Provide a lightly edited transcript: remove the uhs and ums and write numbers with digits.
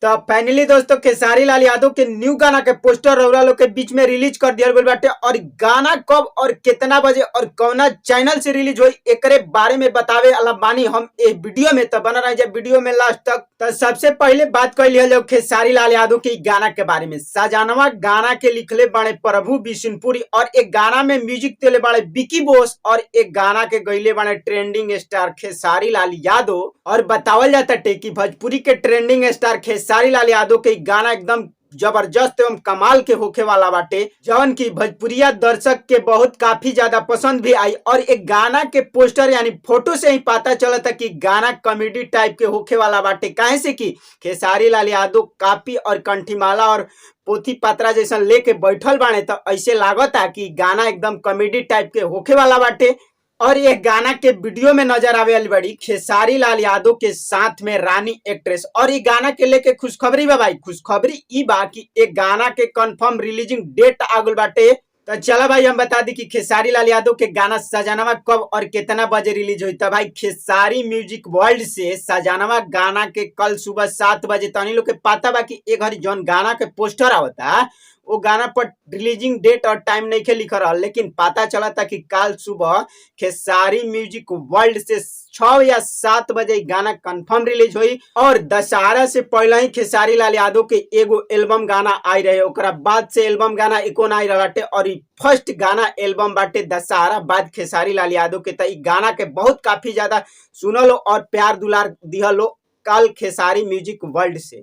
तो फाइनली दोस्तों, खेसारी लाल यादव के न्यू गाना के पोस्टर रउरा लोग के बीच में रिलीज कर दिया गइल बाटे और गाना कब और कितना बजे और कौना चैनल से रिलीज होई, एकरे बारे में बतावे वाला बानी हम ए वीडियो में। तो बना रही वीडियो में लास्ट तक। तो सबसे पहले बात कर लिया जाओ खेसारी लाल यादव के गाना के बारे में। सजानवा गाना के लिखले बाड़े प्रभु बिशुनपुरी और एक गाना में म्यूजिक देले बाड़े बिकी बोस और एक गाना के गईले बाड़े ट्रेंडिंग स्टार खेसारी लाल यादव। और बतावल जाता टे कि भोजपुरी के ट्रेंडिंग स्टार खेसारी लाल यादव के गाना एकदम जबरदस्त एवं कमाल के होखे वाला बाटे, जवन की भोजपुरिया दर्शक के बहुत काफी ज्यादा पसंद भी आई। और एक गाना के पोस्टर यानी फोटो से ही पता चलता कि गाना कॉमेडी टाइप के होखे वाला बाटे, काहे से कि खेसारी लाल यादव कापी और कंठीमाला और पोथी पात्रा जैसा लेके बैठल बाड़े, तो ऐसे लागता कि गाना एकदम कॉमेडी टाइप के होखे वाला बाटे। और ये गाना के वीडियो में नजर आवे वाली बड़ी खेसारी लाल यादव के साथ में रानी एक्ट्रेस। और ये गाना के लेके खुशखबरी बा भाई, खुशखबरी ई बा कि एक गाना के कंफर्म रिलीजिंग डेट आ गइल बाटे। तो चलो भाई, हम बता दी कि खेसारी लाल यादव के गाना सजानवा कब और कितना बजे रिलीज हुई। तो भाई, खेसारी म्यूजिक वर्ल्ड से सजानवा गाना के कल सुबह 7 बजे। तनी लोग के पता बा कि एक घड़ी जौन गाना के पोस्टर आवता, वो गाना पर रिलीजिंग डेट और टाइम नहीं के लिखल रहल, लेकिन पता चला था कि कल सुबह खेसारी म्यूजिक वर्ल्ड से 6 या 7 बजे गाना कंफर्म रिलीज हुई। और दशहरा से पहले ही खेसारी लाल यादव के एगो एल्बम गाना आई रहे, ओकरा बाद से एल्बम गाना एको ना आई रहा और फर्स्ट गाना एल्बम बाटे दशहरा बाद खेसारी लाल यादव के। त गाना के बहुत काफी ज्यादा सुनलो और प्यार दुलार दिहलो कल खेसारी म्यूजिक वर्ल्ड से।